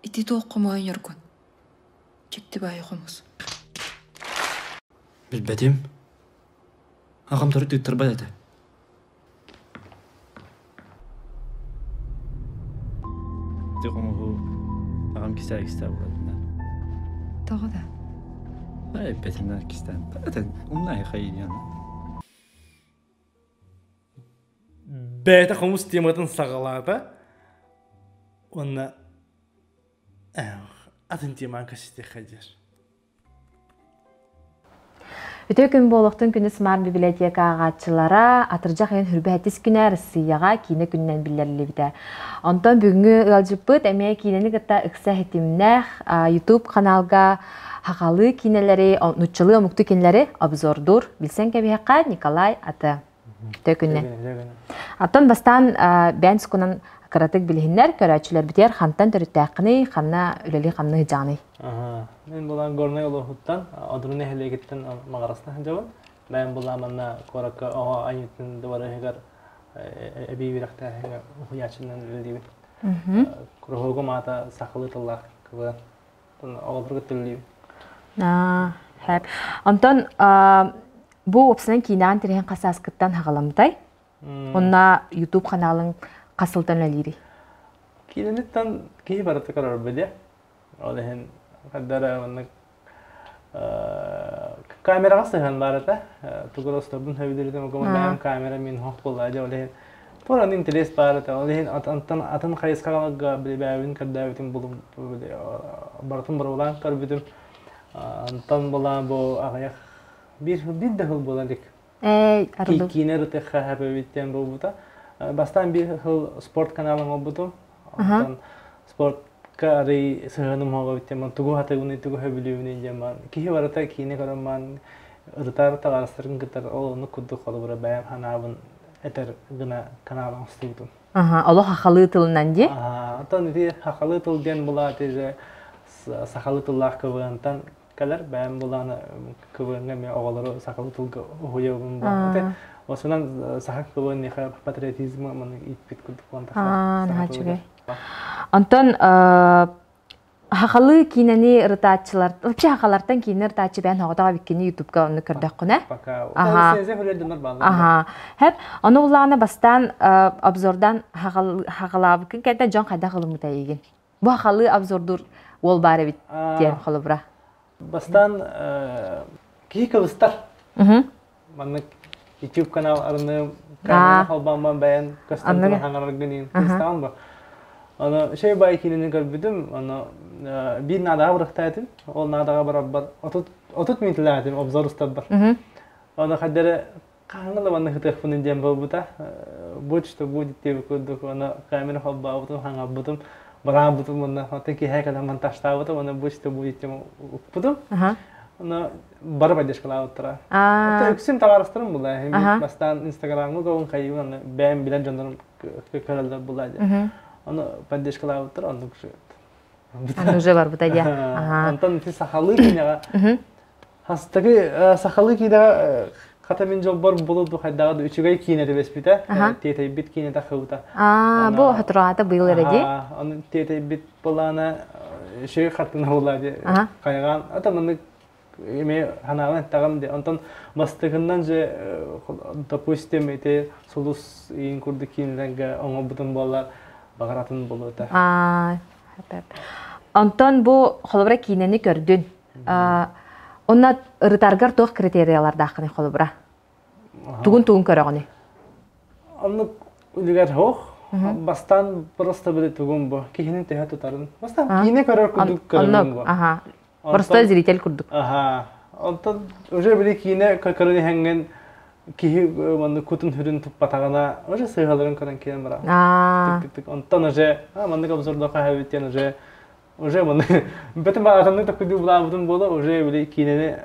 Ити туох хомойон Ньургун? Дьикти баайы хомус. Билбэтим. Аҕам төрүт ыыттарбат этэ. Ити хомуһу аҕам кистээ кистээ буолатынар. Тоҕо да? Эппэтиннэр кистээн. Умнай хайыйан. Бэйэтэ хомус тематын саҕалаата уонна атын темаҕа кэситиэххэ диэр. Үтүө күн буолуохтун күнү Смарт библиотека ааҕааччылара атырдьах ыйын хүрбэһэтис күнэ Россияҕа киинэ күнүнэн биллэриллибитэ. Онтон бүгүҥҥү ыалдьыппыт эмиэ киинэни кытта ыкса ситимнээх YouTube каналга хахалыы киинэлэри, нуччалыы омуктуу кинилэри обзордуур. Билсэн кэбиһэххэ Николай Аты. Үтүө күннэ. Оттон бастаан бэйэн сукунан кыратык билиһиннэр, көрөөччүлэрбитигэр хантан төрүттээххиний, ханна үлэлии-хамныы сылдьаҕыный? Мин булан Горнай улууһуттан, Одуну нэһилиэгиттэн Маҕарасна сылдьабын. Бэйэм булаан манна куоракка оҕо айымньытын дыбарыһыгар эбии үөрэхтээһиҥҥэ уһуйааччынан үлэлиибин. Куруһуогум аата сахалыы тыллаах КВН. Оҕолорго үлэлиибин. Хэп. Онтон бу уопсайынан киинэҕин тириһин хас сааскыттан хаҕаламмытай? Онно YouTube ханаалыҥ хас сылтан үлэлиирий? Киинэниттэн киһи барыта көрөр билиэ. Ол иһин хардара маннык камераҕа сыһан баар этэ. Тугу досторбун сөбүлүүрүтүм бэйэм камера мин хох буолла дьэ ол иһин туран интерес баар этэ. Ол иһин антан атын хайысхаларга билибээбин көрдөөбүтүм булум барытын боруобалаан көрбүтүм. Антон була бу аҕыйах биир биир да сыл буола илик. Киинэ ырытыахха хэпэбиттэн буолбута. Бастаан биир сыл спорт каналын оҥорбутум. Онтон спортка арый сыһыаным оҕобуттан тугу хатыгыный тугу хөбүлүүбүнүй диэн баан киһи барыта киинэ көрөн баан ырытар табаарыстарын кытар ол оннук курдук холобура бэйэм санаабын этэр гына канал оҥостубутум. Олох хахалыы тылынан дии? Оттон ити хахалыы тыл диэн була ити сахалыы тыллаах КВН-тан кэлэр. Бэйэм булааны КВН-ҥа эмиэ оҕолору сахалыы тылга уһуйабын буолла. Осунан саха КВН-ниха патриотизмы маны ииппит курдук буолан тахсар. Онтон Хахалыы киинэни ырытааччылар, вообще хахалартан киинэ ырытааччы бэйэн хоҕотоҕо биккини ютубка онну көрдөххүнэ. Аха. Аха. Хэп, ону улаана бастаан обзордан хахалаабыккын кэнтэн дьон хайдах ылыммыта эйигин? Бу хахалыы обзордуур уол баар эбит диэн холобура. Бастаан киһи кыбыстар. Маннык YouTube канал арыным, камераны холбооммон бэйэн көстөн хаҥараргын кыстаҕын бу. Аны шей бай киинини көрбүтүм, аны биир наадаҕа бырахтаатым, ол наадаҕа барарбар 30 минуталаатым обзор устарбар. Аны хаддары хаһан да манна хытыахпын диэн буолбута. Будь что будет диэбит курдук, аны камера холбообутум, хаҥарбытым, бараабытым уонна оттон киэһэ кэлэн монтажтаабытым, уонна будь что будет диэн укпутум. Аны бары поддержкалаабыттара. Это үксүн табаарыстарым була. Бастаан Инстаграмҥа көҕүн хайыыбын, аны бэйэм билэн дьоннорум көрөллөр була дии. Аны поддержкалаабыттар, оннук Аны уже барбыта дии. Онтон ити сахалыы киинэҕэ хастагы сахалыы киинэҕэ хата мин дьолбор булу хайдаҕа да үчүгэй киинэ түбэспитэ. Тиэтэйбит киинэ тахыбыта. Аа, бу хотураата быйыл эрэ дии. Аны тиэтэйбит былаана шөй хартына була дии. Хайҕаан, ата маннык эмиэ ханаабын эттэҕим дии. Онтон бастакыннан же допустим ити сулус иин курдук киинэлэргэ оҥорбутум буоллар баҕаратын буолуо этэ. Онтон бу холобура киинэни көрдүн. Онно ырытаргар туох критериялардааххыный холобура? Тугун-тугун көрөҕүнүй? Оннук үлүгэр суох. Бастаан просто били тугум бу киһини төһө тутарын. Бастаан киинэ көрөр курдук көрөрүм бу. Просто зритель курдук. Аха. Онтон уже били киинэ көрөн иһэҥҥин киһи маннык кутун хүрүн туппатаҕына уже сыыһаларын көрөн киирэн барар. Онтон уже маннык обзордоох эбит диэн уже уже маннык бэтим атыннык таккыдыы булаабытым буола уже били киинэни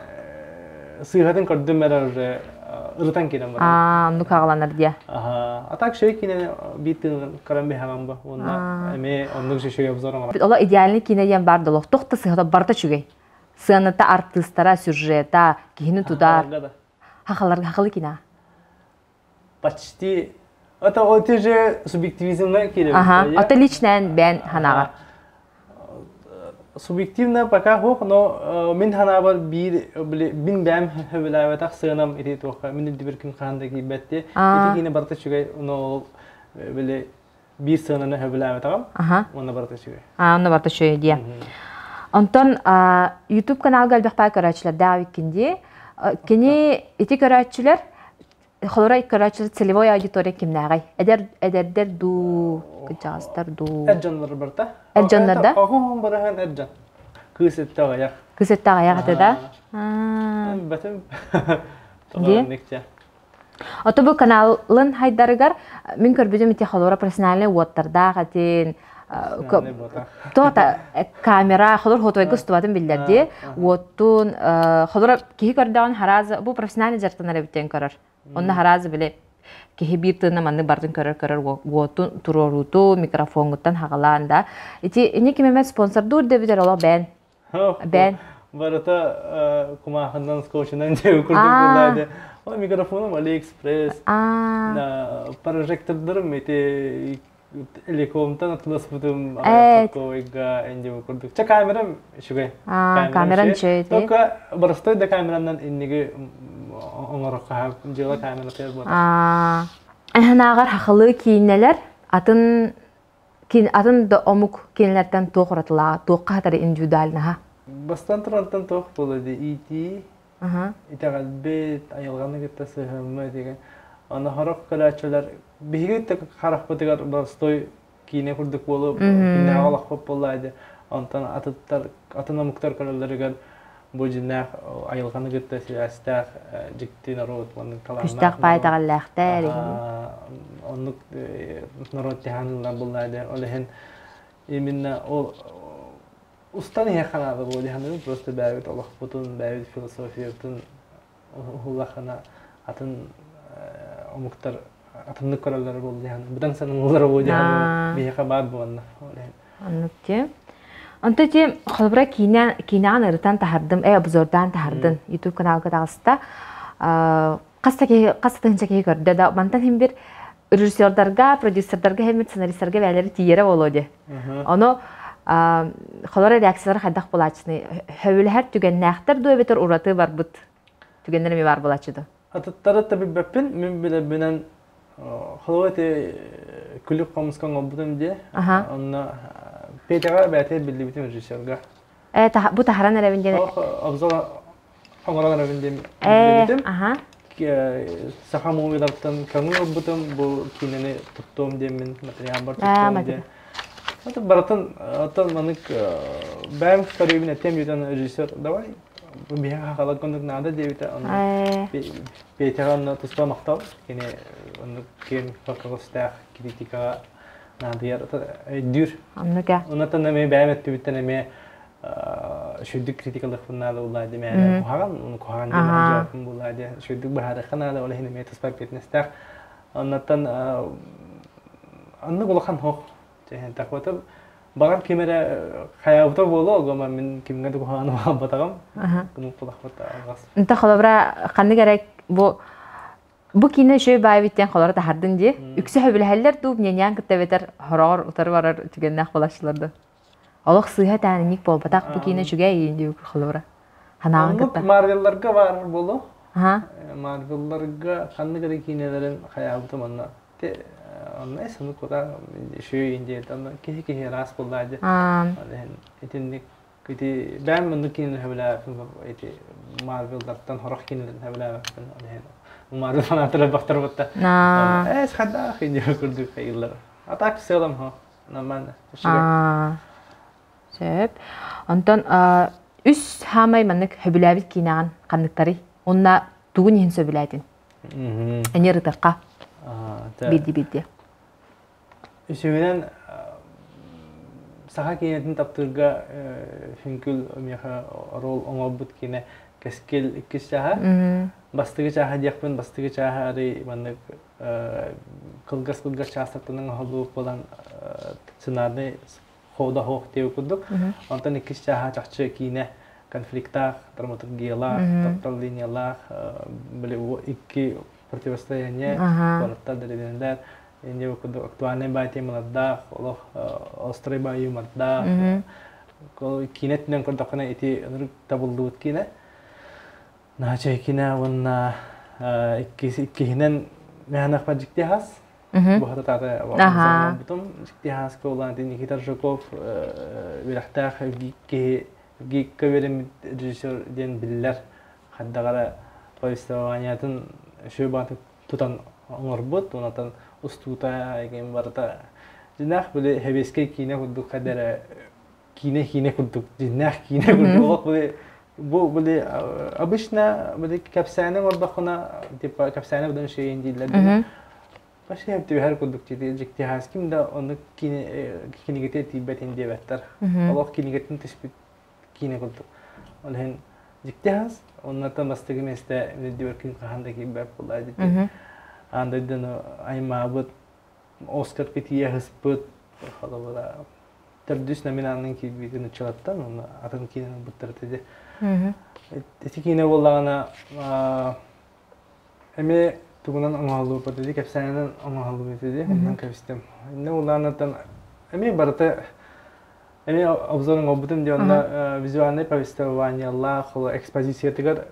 сыыһатын көрдүм эрэ уже ырытан киирэн барар. Аа, оннук аҕаланар диэ. Аха. А так шөй киинэни биир тыынын көрөн биһэҕин бу. Уонна эмиэ оннук шөй обзор оҥорор. Оло идеальный киинэ диэн баар долох. Туох да сыһата барыта үчүгэй. Сыаната, артыыстара, сюжета киһини тутар. Хахаларга хахалы кина. Почти это вот же субъективизмна кииребит. Ага, это личнэн бэн ханаҕар. Субъективно пока хуох, но мин ханаабар биир мин бэйэм хөбүлээбэтэх сыанам ити туохха мин үрдүбэр күн хаһан да киирбэтти. Ити киинэ барыта үчүгэй, но ол били биир сыананы хөбүлээбэтэҕим. Уонна барыта үчүгэй. А, онно барыта үчүгэй диye. Онтон YouTube каналга элбэх баа көрөөччүлэрдээх эбиккин дии. Кини ити көрөөччүлэр холоро көрөөччүлэр целевой аудитория кимнээҕий? Эдэр эдэрдэр дуу, кырдьаҕастар дуу? Эр дьоннор барыта. Эр дьоннор да? Оҕо барыһан эр дьон. Кыыс өттө аҕыйах. Кыыс өттө аҕыйах этэ да? Бэтим. Тоҕо Ото бу каналын хайдарыгар мин көрбүтүм ити холоро профессиональный уоттардаах этин туота камера холор хотойга устубатын биллэрди уоттун холоро киһи көрдөҕүн харазы бу профессиональный дьарыктанар эбиттэн көрөр онно харазы били киһи биир тыына маннык бардын көрөр көрөр уотун туруорууту микрофоҥҥуттан хаҕалаан да ити ини ким эмэ спонсордуур дэбитэр олох бээн Бээн. Барыта кумаахынан, скотчунан диэби курдук буолла. Ол микрофоном Алиэкспресс, прожектордарым ити Телекомтан атыласпытым парковойга эндиби курдук. Ча камерам үчүгэй. Камерам үчүгэй. Только простой да камеранан инниги оҥорохха дьыала камера тыас буолар. Эһэнааҕар хахылыы киинэлэр атын Кин атын да омук кинилэртэн туох уратылааҕа, туохха хатары индивидуальнаһа? Бастан турантан туох буолуо дии иитии, итэҕэлбит, айылҕаны кытта сыһыаммыт деген. Аны сорох көрөөччүлэр биһиги да харахпытыгар боростуой киинэ курдук буолуо, күннээҕи олохпут буоллаа дии. Онтон атыттар, атын омуктар көрөллөрүгэр бу дьиннээх айылҕаны кытта сибээстээх дьикти норуот маннык талааннаах Күстээх баай итэҕэллээхтэр. Оннук норуот тиһааныллар буллаа дэ. Ол иһин именно ол устан иһэ ханаада буолуо дии просто бэйэбит олохпутун, бэйэбит философиябытын уһуллахына атын омуктар атыннык көрөллөр буолуо дии быдан сананаллар буолуо дии биһиэхэ баар буоланна ол иһин. Оннук дии. Онто ити холобура киинэ киинэҕин ырытан таһардым, обзордаан таһардын YouTube каналга таҕыста. Хас да киһи хас да тыһыынча киһи көрдө да мантан иһин бир режиссердарга, продюсердарга иһин сценаристарга бээлэри тиийэрэ буолуо дии. Ону холобура реакциялара хайдах буолааччыный? Сөбүлэһэр түгэннээхтэр дуу эбэтэр ураты барбыт түгэннэр эмиэ баар буолааччы дуу? Атыттары да билбэппин, мин билэрбинэн холобура ити күлүк хомуска оҥорбутум дии. Онно Петяҕа бэйэтэ биллибитим режиссерга. Бу таһаран эрэбин диэн. Обзор оҥорон эрэбин диэн биллибитим. Саха муҥуйлартан көҥүл ылбытым, бу киинэни туттуом диэммин, материалбар туттуом диэн. Барытын оттон маннык бэйэм көрүүбүн этиэм диэн режиссер давай биһиэхэ хахалар курдук наада диэбитэ онно Петяҕа онно туспа махтал кини оннук киэҥ көҕүстээх критикаҕа наадыйар өйдүүр оннука оннуттан эмиэ бэйэм өттүбүттэн эмиэ үчүгдүк критикалыахпын наада буоллаа дии мээнэ куһаҕан ону куһаҕан диэн дьооппун буоллаа дии үчүгдүк быһаарыахха наада ол иһин эмиэ туспа эппиэтинэстээх оннуттан оннук улахан хоох Такота баҕар ким эрэ хайаабыта буолуо, огома мин кимҥэ да куһаҕаны баҕарбатаҕым. Кумуппутахпыт алҕас. Инта холобура ханнык эрэ бу бу киинэ үчүгэй баайбыттан холоро таһардын дии. Үксэ сөбүлэһэллэр дуу, мнениян кытта эбэтэр хороҕор утары барар түгэннээх буолааччылар дуу. Олох сыыһа тааныник буолбатах бу киинэ үчүгэй дии холобура. Ханаҕын кытта. Марвелларга баар буолуо. Марвелларга ханнык эрэ киинэлэрин хайаабытым онно Онно сыны кута үчүгэй индиятан киһи киһи ыраас буоллаа дии. Итинник ити бэйэм муннук киинэни сөбүлээбэппин ити Марвеллартан сорох киинэлэрин сөбүлээбэппин. Марвел фанаттара элбэхтэр буолта. Ээ хайдаах индия курдук хайыыллар. А так в целом хо нормально. Сөп. Онтон үс хаамай маннык сөбүлээбит киинэҕин ханныктарый? Уонна тугун иһин сөбүлээтин? Эни ырытыахха. Биирдии-биирдии. Үсүһүнэн саха киинэтин таптыырга Хүҥкүл миэхэ оруол оҥорбут киинэ Кэскил иккис чааһа. Бастакы чааһа диэхпин, бастакы чааһа арый маннык кылгас-кылгас чаастартан оҥоһуллубут буолан сценарный хода хоох диэбит курдук. Онтон иккис чааһа чахчы киинэ. Конфликтаах, драматургиялаах, таптал линиялаах, били икки противостояние, куораттар дэриэбинэлэр, инде курдук актуальный баай темалардаах, олох острый баай юмордаах. Киинэ өттүнэн көрдөххүнэ ити ынырык табыллыбыт киинэ. Наачай киинэ уонна иккиһинэн мэхэнэхпэ дьикти хас. Бу хататаата бутум дьикти хаска улаан Никита Ржаков үрэхтээх киһи ГИКка үөрэммит режиссер диэн биллэр хайдаҕара повествованиятын үчүгэй баҕатык тутан оҥорбут, онтон устуута игин барыта дьиҥнээх били сэбиэскэй киинэ курдук хайда эрэ киинэ киинэ курдук дьиҥнээх киинэ курдук олох били бу били обычно били кэпсээни оҥордоххуна типа кэпсээни быдан үчүгэйин дииллэр Вообще түһэр курдук дьикти хаас ким да оннук кинигэтэ тиийбэтин диэбэттэр. Олох кинигэтин түспүт киинэ курдук. Ол иһин дьикти хаас. Оннуттан бастакы миэстэ үрдүбэр күн хаһан да киирбэт буолла дьикти. Аан дойдуну аймаабыт, Оскарга тиийэ сыспыт, холобура төрдүс номинанын киирбитин ыччалаттан, онно атын киинэни ылбыттар этэ. Ити киинэ буоллаҕына Эмиэ тугунан оҥоһуллубут ити кэпсээнинэн оҥоһуллубут ити онон кэбистим. Иннэ улаанаттан эмиэ барыта эмиэ обзор оҥорбутум дии онно визуальнай повествованиелаах экспозициятыгар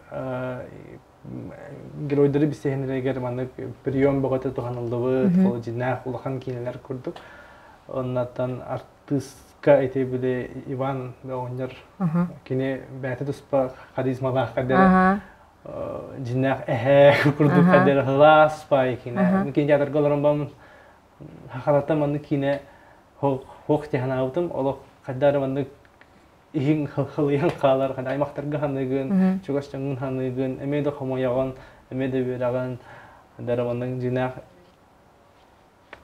геройдары билсиһиннэригэр маннык прием бөҕөтө туһаныллыбыт, ол дьиҥнээх улахан киинэлэр курдук. Оннуттан артыыска ити били Иван оҕонньор кини бэйэтэ туспа харизмалаах кадэрэ дьиннээх эһээ курдук хайдара сылаас паай киинэ. Кинотеатрга олорон бам хахалата маннык киинэ хоох тиһанаабытым олох хайдары маннык иһиҥ халыйан хаалар аймахтарга ханыгын чугас дьоҥҥун ханыгын эмиэ да хомойоҕун эмиэ да үөрэҕин дара маннык дьинээх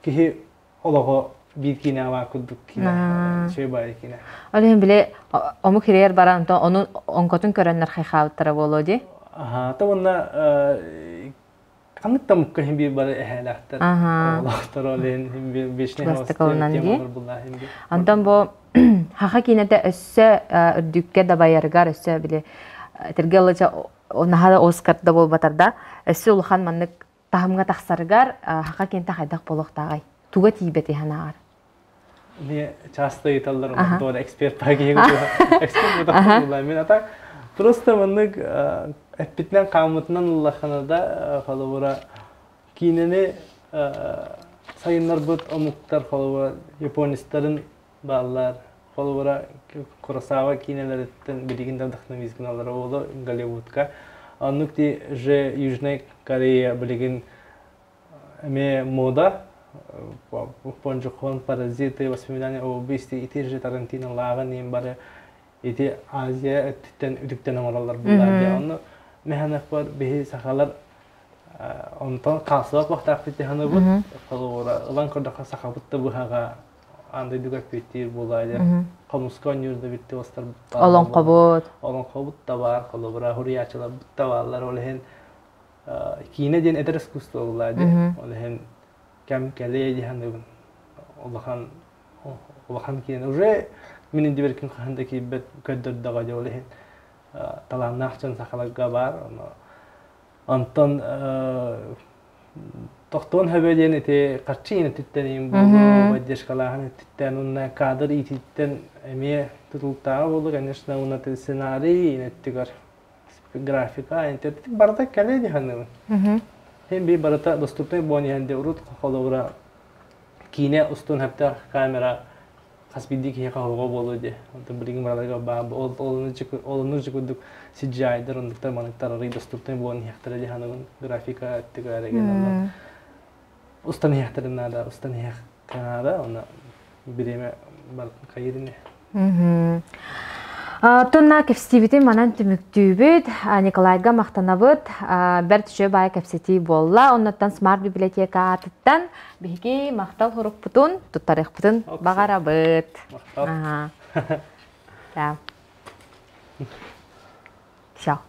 киһи олоҕо биир киинэҕэ баар курдук киинэ үчүгэй баайы киинэ. Ол иһин били омук ириэр баран онтон ону оҥкотун көрөннөр хайхаабыттара буолуо дии. Аха, то уонна ханнык да омукка иһин биир бары эһээлээхтэр оҕолоохтор ол иһин иһин вечный темалар буллаа иһин биир. Онтон бу хаха киинэтэ өссө үрдүккэ дабайарыгар өссө били этэргэ ылыча наһаа да Оскар да буолбатар да өссө улахан маннык таһымҥа тахсарыгар саха киэнтэ хайдах буолуохтааҕый? Туга тиийбэтий санааҕар? Мне часто ыйыталлар онтон эксперт киһи эксперт буолла мен ата просто маннык эппитинэн хааммытынан ыллаххына да холобура киинэни сайыннарбыт омуктар холобура японецтарын бааллар холобура Куросава киинэлэриттэн билигин да вдохновись гыналлара буолуо Голливудка оннук ти же Южная Корея билигин эмиэ мода Пон Джохон Паразиты воспоминания об убийстве ити же Тарантино лааҕын иин бары ити Азия өттүттэн үтүктэн оҥороллор буллар диye онну мэхэнэхпэр биһи сахалар онтон хаалсыбат бахтаахпыт дьаһаныбыт холобура ылан көрдөххө сахабыт да быһаҕа аан дойдуга эппиэттиир буолаа дьэ хомуска оонньуур да битти остар Олоҥхобут. Олоҥхобут да баар, холобура суруйааччыларбыт да бааллар. Ол иһин киинэ диэн эдэр искусство буоллаа дии. Ол иһин кэм кэлиэ дии саныыбын. Улахан улахан киинэ уже мин иннибэр ким хаһан да киирбэт көрдөрдөҕө дии. Ол иһин талааннаах дьон сахаларга баар. Онтон тохтуон хөбө диэн ити харчы иинэтиттэн иин буолуу, поддержкалааһын өттүттэн уонна кадр иититтэн эмиэ тутулуктааҕа буолла, конечно, уонна сценарий иинэттигэр графика интернет барыта кэлэ дии саныыбын. Хин би барыта доступный буолан иһэн де урут холобура киинэ устун хэптэх камера хас биирдии киһиэхэ оһоҕо буолуо дии. Онтон билигин бараларга баа олонур же курдук CGI-дар оннуктар маныктар арый доступный буолан иһиэхтэрэ дии саныыбын. Графика өттүгэр эгин устан иһиэхтэрин наада, устан иһиэххэ наада, онно бириэмэ барытын хайыр ини. Тунна кэпсэтиибитин манан түмүктүүбүт. Николайга махтанабыт. Бэрт үчүгэй баай кэпсэтии буолла. Оннуттан Smart библиотека аатыттан Биһиги махтал сурукпутун туттарыахпытын баҕарабыт. Махтал. Да. Все.